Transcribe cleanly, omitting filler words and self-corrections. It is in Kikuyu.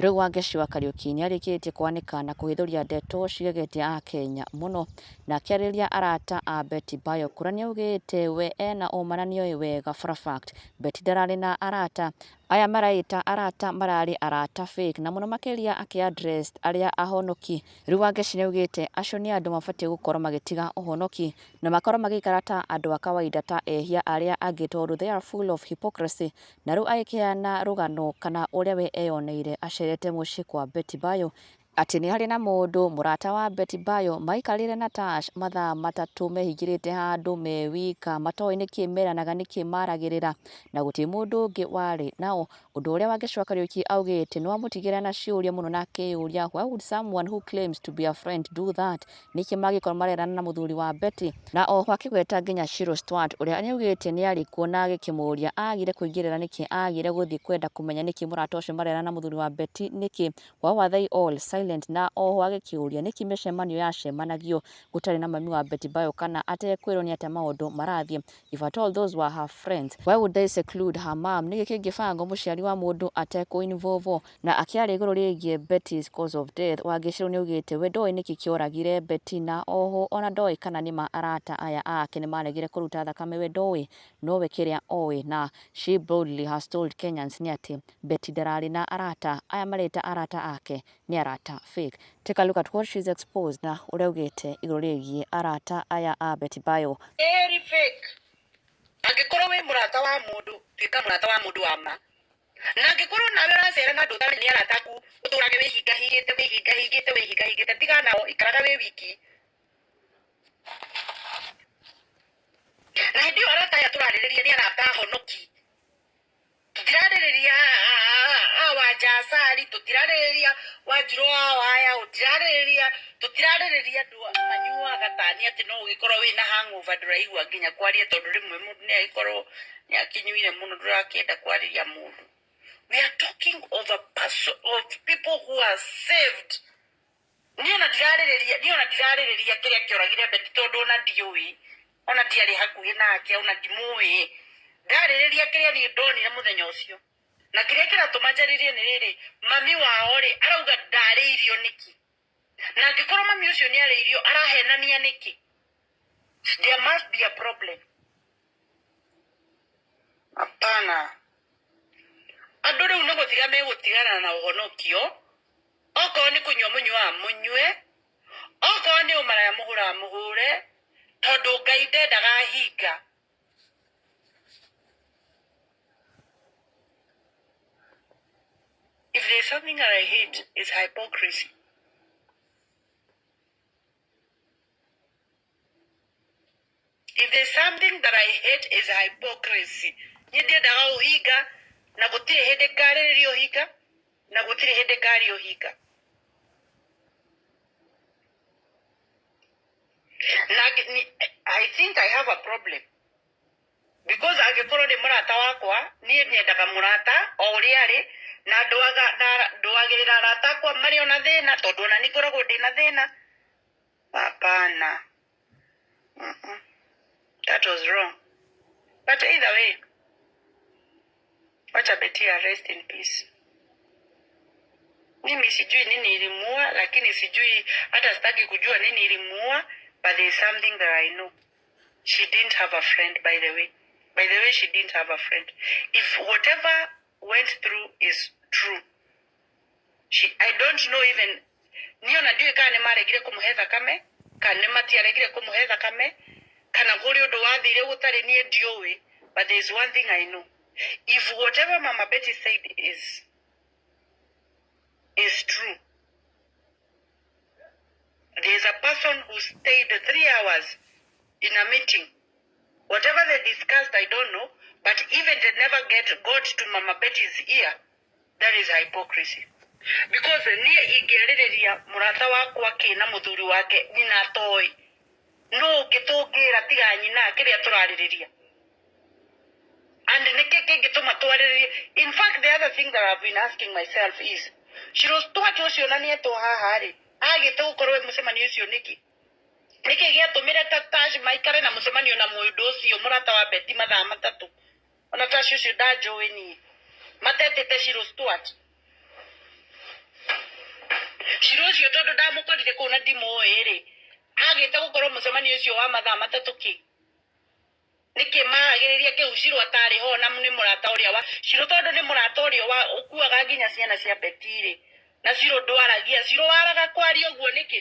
Rĩu Wangeci wa Kariuki nĩarĩkĩtie kwanĩka na kũhithũria ndeto cigegetie akenya mũno na akĩarĩria arata a Betty Bayo kũrĩa nĩaugĩte we ena ũma na nĩoĩ wega for a fact Betty ndararĩ na arata aya mareĩta arata mararĩ arata fake na mũno makĩria akĩ address arĩa ahonoki. Rĩu Wangeci nĩaugĩte acio nĩ andũ mabatiĩ gũkorwo magĩtiga ũhonoki na makorwo magĩikara ta andũ a kawaida ta ehia arĩa angĩ tondũ they are full of hypocrisy. Na rĩu agĩkĩheana rũgano kana ũrĩa we eyoneire acerete mũciĩ kwa Betty Bayo, atĩ nĩ harĩ na mũndũ mũrata wa Betty Bayo maikarire na Tash mathaa matatũ mehingĩrĩte handũ me wika matoĩ nĩkĩ meranaga nĩkĩ maragĩrĩra na gũtirĩ mũndũ ũngĩ warĩ nao. Ũndũ ũrĩa Wangeci wa Kariuki augĩte nĩ wamũtigire na ciũria mũno na akĩyũria why would someone who claims to be a friend do that? Nĩkĩ mangĩkorwo marerana na mũthuri wa Betty? Na oho akĩgweta nginya Shiro Stuart ũrĩa nĩaugĩte nĩarĩ kuo na agĩkĩmũria agire kũingĩrĩra nĩkĩ agire gũthiĩ kwenda kũmenya nĩkĩ mũrata ũcio marerana na mũthuri wa Betty nĩkĩ why were they all silent na oho agĩkĩũria nĩkĩ mĩcemanio yacemanagio gũtarĩ na mami wa Betty Bayo kana atekwĩrwo nĩ atĩa maũndũ marathiĩ if at all those were her friends why would they seclude her mom nĩkĩ kĩngĩbangwo mũciari wa mũndũ atekũ involve Na akĩaria igũrũ rĩgiĩ Betty's cause of death, Wangeci rĩu nĩaugĩte we ndoĩ nĩkĩ kĩoragire Betty na oho ona ndoĩ kana nĩma arata aya ake nĩmaregire kũruta thakame we ndoĩ nowe kĩrĩa oĩ na she boldly has told Kenyans nĩ atĩ Betty ndararĩ na arata aya mareta arata ake nĩ arata fake. Take a look at what she's exposed na ũrĩa augĩte igũrũ rĩgiĩ arata aya a Betty Bayo. Very fake. Angĩkorwo wĩ mũrata wa mũndũ, tuĩka mũrata wa mũndũ wa ma. Na angĩkorwo nawe ũracera na andũ ũtarĩ nĩ arata aku, ũtũrage wĩhingahingĩte, wĩhingahingĩte, wĩhingahingĩte, tigana nao, ikaraga wĩ wiki. Na hĩndĩ ĩyo arata aya tũrarĩrĩria nĩ arata ahonoki. Tũtirarĩrĩria a Wanja Asali, tũtirarĩrĩria Wanjirũ wa Waya, tũtirarĩrĩria tũtirarĩrĩria andũ manyuaga tani atĩ no ũgĩkorwo wĩna hangover ndũraigua nginya kwaria tondũ rĩmwe mũndũ nĩ agĩkorwo nĩ akĩnyuire mũno ndũrakĩenda kwarĩria mũndũ. We are talking of a person, of people who are saved. Niĩ ona ndirarĩrĩria, niĩ ona ndirarĩrĩria kĩrĩa kĩoragire Betty tondũ ona ndiũĩ, ona ndiarĩ hakuhĩ nake, ona ndimũĩ. Ndarĩrĩria kĩrĩa niĩ ndonire mũthenya ũcio. Na kĩrĩa kĩratũma njarĩrie nĩ rĩrĩ, mami wao rĩ, arauga ndarĩirio nĩkĩ? Na angĩkorwo mami ũcio nĩ arĩirio, arahenania nĩkĩ? There must be a problem. Hapana. Andũ rĩu nĩ gũtiga megũtigana na ũhonokio, okorwo nĩ kũnyua mũnyuaga mũnyue, okorwo nĩ ũmaraya mũhũraga mũhũre, tondũ Ngai ndendaga hinga. If there's something that I hate, is hypocrisy. If there's something that I hate is hypocrisy. Niĩ ndiendaga ũhinga na gũtirĩ hĩndĩ ngarĩrĩria ũhinga na gũtirĩ hĩndĩ ngaria ũhinga. Na I think I have a problem because angĩkorwo nĩ mũrata wakwa niĩ nyendaga mũrata o ũrĩa arĩ na ndũaga na ndũagĩrĩra arata akwa marĩ ona thĩna tondũ ona niĩ ngoragwo ndĩna thĩna. Hapana. Mm-mm. That was wrong. But either way, wacha Betty rest in peace. Mimi sijui nini ilimuua, lakini sijui hata sitaki kujua nini ilimuua, but there is something that I know. She didn't have a friend, by the way. By the way, she didn't have a friend. If whatever went through is true, she, I don't know even niĩ ona ndiũĩ kana nĩ maregire kũmũhe thakame kana nĩ matiaregire kũmũhe thakame kana kũrĩ ũndũ wathire gũtarĩ niĩ ndiũĩ but there is one thing I know if whatever Mama Betty said is true there is a person who stayed 3 hours in a meeting whatever they discussed I don't know but even they never get got to Mama Betty's ear that is hypocrisy because niĩ ingĩarĩrĩria mũrata wakwa kĩ na mũthuri wake nyina atoĩ nũ ũngĩ tũngĩra tiga nyina kĩrĩa tũrarĩrĩria and nĩkĩ kĩngĩtũma twarĩrĩrie in fact the other thing that I've been asking myself is Shiro Stuart ũcio na nĩetwo haha rĩ agĩte gũkorwo e mũcemanio ũcio nĩkĩ nĩkĩ gĩatũmire ta Tash maikare na mũcemanio na mũndũ ũcio mũrata wa Betty mathaa matatũ ona Tash ũcio ndanjũĩ niĩ matetĩte Shiro Stuart. Shiro ũcio tondũ ndamũkorire kũu na ndimũĩ rĩ, agĩte gũkorwo mũcemanio ũcio wa mathaa matatũ kĩ nĩkĩ maragĩrĩria kĩu Shiro atarĩ ho na nĩ mũrata ũrĩa wa Shiro tondũ nĩ mũrata ũrĩa wa ũkuaga nginya ciana cia Betty rĩ, na Shiro ndwaragia, Shiro waraga kwaria ũguo nĩkĩ?